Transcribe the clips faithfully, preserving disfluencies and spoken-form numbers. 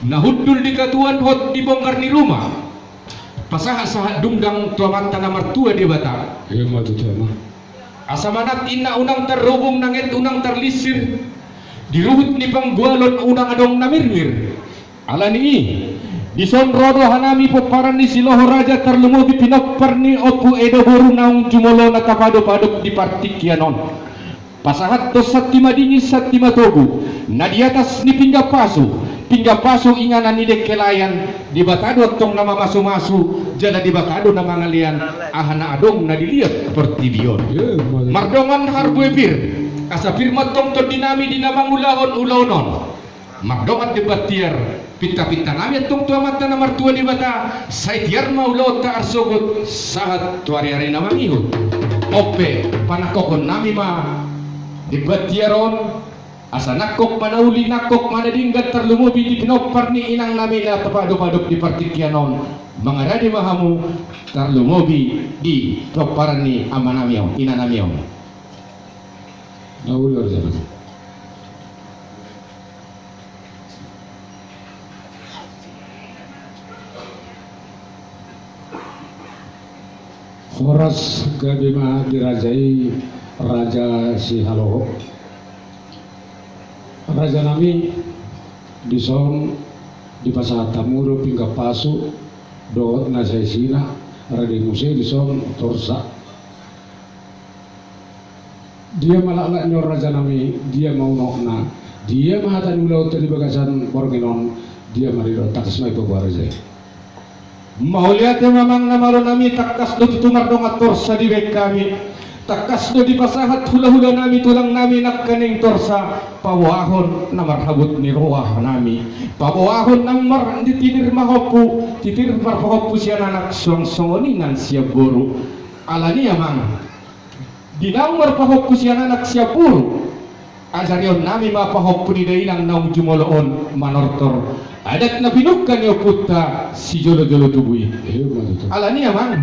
Na hundul di katuan hot di bongkar ni ruma. Pasahat-sahat dungdang tu Amanta na martua Debata. Ima tutu, Amang. Asa manat inna unang tarhobung, nanget unang tarlinsir. Di ruhut ni panggualon unang adong na mirmir. Alani i, dison ro do hanami pomparan ni Siloho Raja, tarlumobi pinompar ni Ompu Edo boru naung jumolo na tapadopadop di partingkian on. Pasahathon santi madingin, santi matogu, na di atas ni pinggan pasu, pinggan pasu inganan ni dengke layan, Debata do antong na mamasumasu, jala Debata do na mangalean, aha na adong na di liat portibi on. Mardongan harbue pir, asa pir ma antong tondinami di na mangulahon ulaon on. Mardongan demban tiar, pintapintanami antong tu Amanta na martua Debata, sai tiar ma ulaonta arsogot, sahat tu ariari na mangihut. On pe, panangkokonnami ma demban tiar on, asa nangkok ma na uli, nangkok ma na denggan, tarlumobi di pinompar ni inangnami na tapadopadop di partingkian on, mangarade ma hamu, tarlumobi di pomparan ni amanami on, inanami on. Na uli, uli. Horas gabe ma di raja i, Raja Sihaloho. Rajanami, dison dipasahat hamu do pinggan pasu dohot na saisina, rade muse dison torsa. Dia ma laklak ni on, rajanami, dia ma unokna, dia ma hata ni ulaonta di bagasan borngin on, dia ma didok, tangkas ma dipaboa raja i. Mauliate ma, amang na malonami, tangkas do tutu mardongan torsa dibaen hami. Tangkas do dipasahat hulahulanami, tulangnami nangkaning torsa, paboahon na marhabot ni rohanami, paboahon na mar-, di titir marpahompu, titir marpahompu sian anak, suang songon i nang sian boru. Alani i, amang, di naung marpahompu sian anak sian boru, ajarionnami ma pahompu ni dainang naung jumolo on manortor adat na pinungka ni ompunta sijolojolo tubu i. Alani i, amang,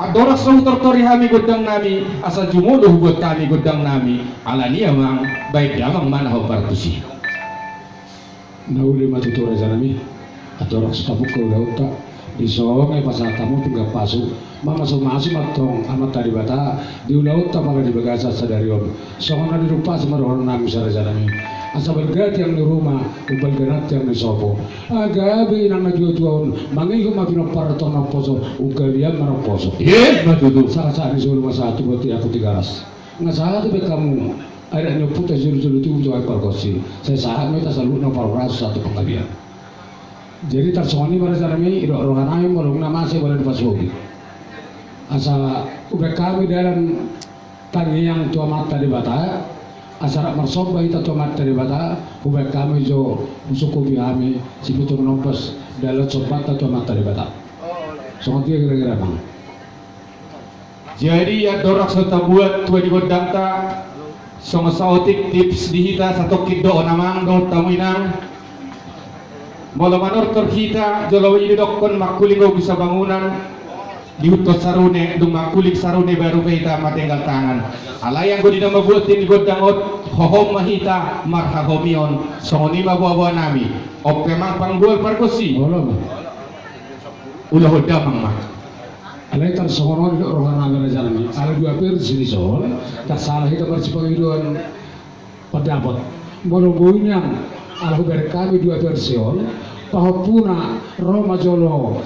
andorang so hutortori hami gondangnami, asa jumolo hubuat hami gondangnami. Alani i, amang, baen damang ma na hombar tusi. Na uli ma tutu, rajanami. Andorang so tapungka ulaonta, dison ma dipasahat hamu pinggan pasu. Mamasumasu ma antong Amanta Debata di ulaonta pala di bagasan sadari on. Songon na nidumpasi ma dohononnami, rajanami. Asa balga tiang ni ruma, umbalga nang tiang ni sopo. Gabe inang na tuatua on mangihut ma pinompar antong na umposo, ungkalian ma na umposo. Ima tutu. Sahat-sahat ni solu ma sahat tu bontean, tu Tigaras. Nga sahat be hamu, adat ni ompunta sijolojolo tubu tu aek pargonsi. Sai sahat ma hita saluhutna parhorasan sahat tu panggabean. Jadi tarsongon i ma, rajanami, didok rohanami, molo nunga masa i bola ni pasuhobi. Asa hubaen hami dalan tangiang tu Amanta Debata, asa rap marsomba hita tu Amanta Debata, hubaen hami jo, husukupi hami, sipitu na ombas dalan sombanta tu Amanta Debata. Songon dia kira-kira, amang. Jadi, andorang so tabuat tua di gondangta, songon saotik tips di hita, satongkin do on, amang dohot hamu inang. Molo manortor hita, jolo i didokkon mangkuling obu sabangunan, diihuthon sarune, dung mangkuling sarune baru pe hita matenggal tangan. Alai anggo di na mambuat tua ni gondang on, hohom ma hita marhahomion, songon i ma boaboanami. On pe, amang panggual pargonsi. Olo, amang. Ulahon damang ma. Alai tarsongon on do rohanami, rajanami. Ala dua versi dison, tarsala hita marsipangidoan pendapat. Molo boi nian, ala hubereng hami dua versi on, pahompuna ro ma jolo,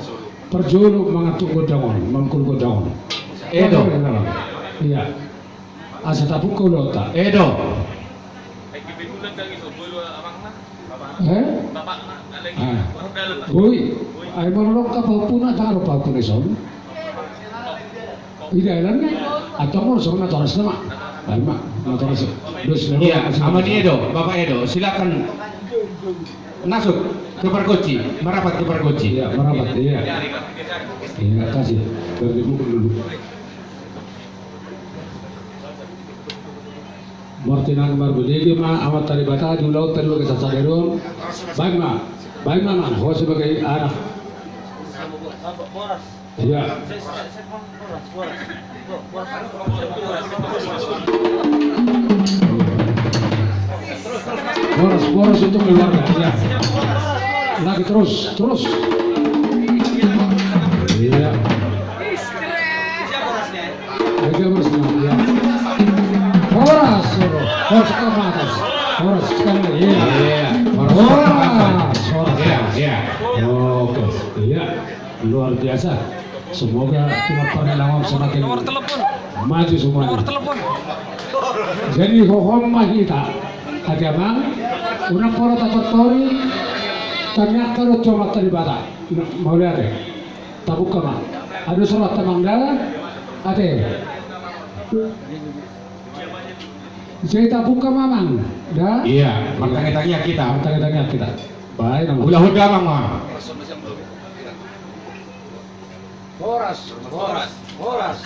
parjolo mangantuk gondang on, mangkul gondang on. Edo. Iya. Asa tapungka ulaonta. Edo. Eh? Ah. Boi. Ai molo longkap pahompuna, taro pahompuna dison. Ida elan ni. Atau molo songon natorasna ma. Ai ma, natorasna. Dos na. Iya, Amang Edo, Bapak Edo, silakan masuk ke pargonsi, merapat ke pargonsi. Iya, merapat, iya. Terima kasih. Berdiri dulu. Martinangi marbelege ma Amanta Debata di ulaonta di bagasan sadari on. Baen ma, baen ma, amang, ho sebagai anak. Iya. Boras, boras untuk keluarga, iya. Lagi terus, terus. Iya. Lagi terus, nah, iya. Horas, horas, horas ke atas. Horas sekali lagi, iya. Iya, horas. Horas, horas. Iya, iya. Oke, iya. Luar biasa. Semoga kita pernah semakin maju semuanya. Jadi hohom ma hita. Ate amang, unang pola tatortori, tangiangta do tu Amanta Debata. Mauliate. Tabuka ma. Adong surat amang da. Ate. Jadi tabuka ma amang da. Iya, martangiang-tangiang hita. Martangiang-tangiang hita. Baik, amang. Ulaon damang ma. Horas, horas, horas.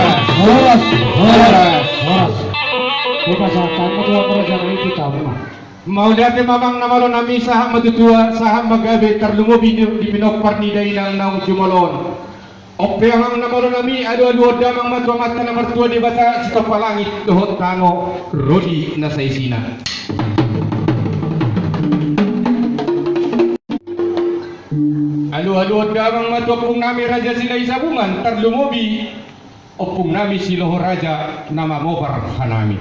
Horas, horas, horas, horas. Hupasahat ma tu hamu raja nami, tu hamu ma. Mauliate ma amang na malo nami, sahat ma tu tua, sahat ma gabe, tarlumobi di, di pinompar ni dainang naung jumolo on. On pe amang na malo nami, alualuhon damang ma tu Amanta na martua Debata, sitompa langit dohot tano, ro di na saisina. Alualuhon damang ma tu ompung nami Raja Silahisabungan, tarlumobi ompung nami Siloho Raja na mamobar hanami.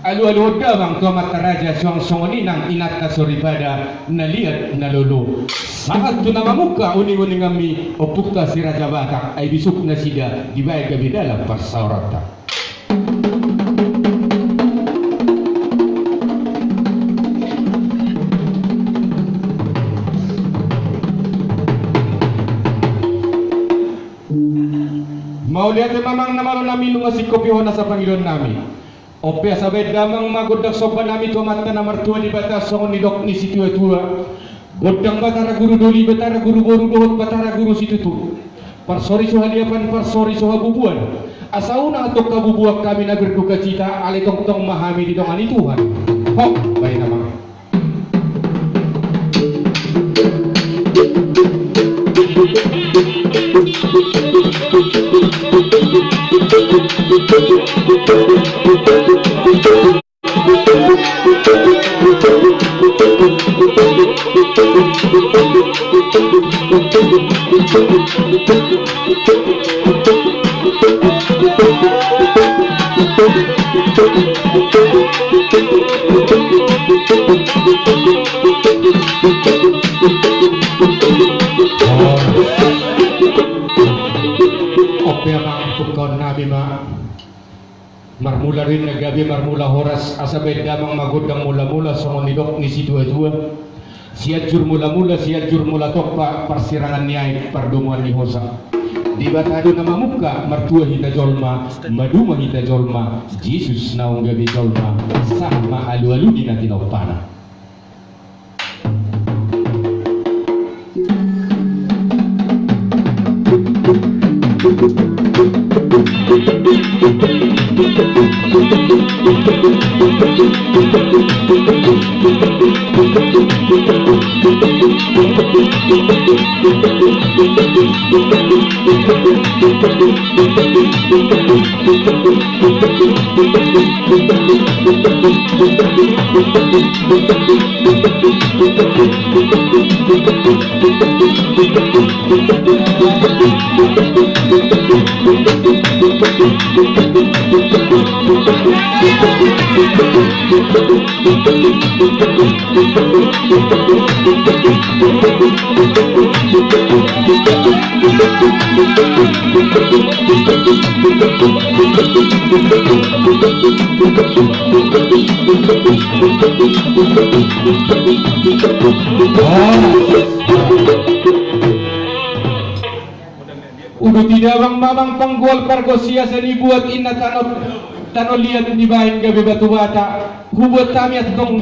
Alualuhon damang tu amanta raja, suang songon i nang inanta soripada na liat na lolo. Sahat tu na mamungka uninguninganmi, ompunta si Raja Batak, ai bisuk nasida dibaen gabe dalan parsaoranta. Mauliate ma amang na malo nami nunga singkop ho nasa pangidoan nami. On pe asa baen damang ma gondang somba nami tu Amanta na martua Debata songon nidok ni situatua. Gondang Batara Guru Doli, Batara Guru Boru dohot Batara Guru Situtu. Parsori so haliapan, parsori so habubuan. Asa unang tong habubuan hami na berdukacita, alai tongtong ma hami didongani Tuhan. Hop, baen amang. On pe amang, pungkaon nami ma. Marmula do inna gabe, marmula horas, asa baen damang ma gondang mulamula songon nidok ni situatua. Sianjur mulamula, Sianjur mula tompa, parsirangan ni aek, pardomuan ni hosa. Debata do na mamungka, martua hita jolma, maduma hita jolma, Jesus naung gabe jolma, sahat ma alualu ni na tinompana. Uduti damang ma amang panggual pargonsi asa nibuat inna tano, tano liat nibaen gabe batu bata. Hubuat hami antong